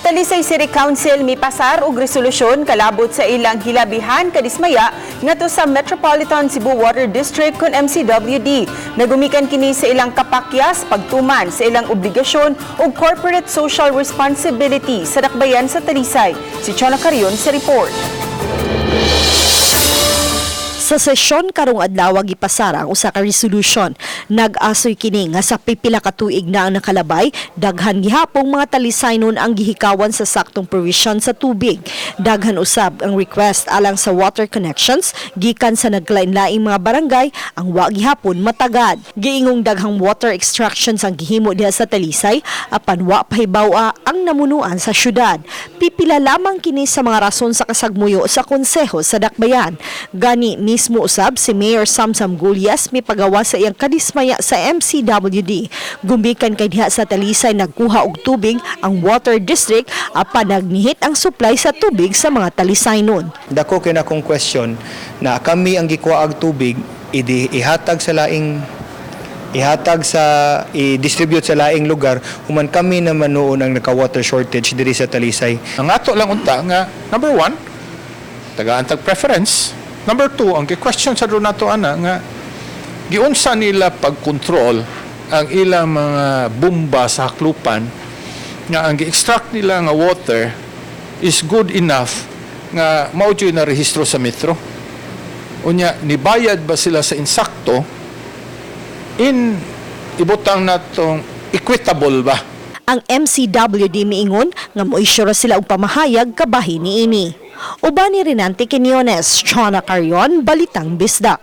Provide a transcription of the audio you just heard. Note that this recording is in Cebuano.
Talisay City Council mipasar og resolusyon kalabot sa ilang hilabihan kadismaya ngadto sa Metropolitan Cebu Water District kon MCWD. Nagumikan kini sa ilang kapakyas pagtuman sa ilang obligasyon ug corporate social responsibility sa dakbayan sa Talisay. Si Chona Carion sa report. Sa sesyon karong adlaw, gipasar ang usa ka resolution. Nag-asoy kini nga sa pipila ka tuig na ang nakalabay, daghan gihapong mga Talisaynon ang gihikawan sa saktong provision sa tubig. Daghan usab ang request alang sa water connections gikan sa naglain-laing mga barangay ang wa gihapon matagad. Giingong daghang water extractions ang gihimo diha sa Talisay apan wa pahibaw-a ang namunuan sa syudad. Pipila lamang kini sa mga rason sa kasagmuyo sa konseho sa Dakbayan. Gani mismo usab si Mayor Samsam Gullas mipagawa sa iyang kadismaya sa MCWD. Gumikan kay diha sa Talisay nagkuha og tubig ang water district apan nagnihit ang supply sa tubig sa mga Talisaynon. Dako kay na akong question na kami ang gikuha tubig idi ihatag sa laing ihatag sa i-distribute sa laing lugar, human kami naman noon ang naka-water shortage diri sa Talisay. Ang ato lang unta nga number one, tagaan tag preference. Number two, ang question sa nato ana nga giunsa nila pagkontrol ang ilang mga bomba sa haklupan nga ang gi-extract nila nga water is good enough nga mao jud na rehistro sa Metro. Unya, nibayad ba sila sa insakto in ibutang natong equitable ba? Ang MCWD miingon nga moisyu ra sila og pamahayag kabahin niini. Uban ni Renante Quinones, Chona Carion, Balitang Bisdak.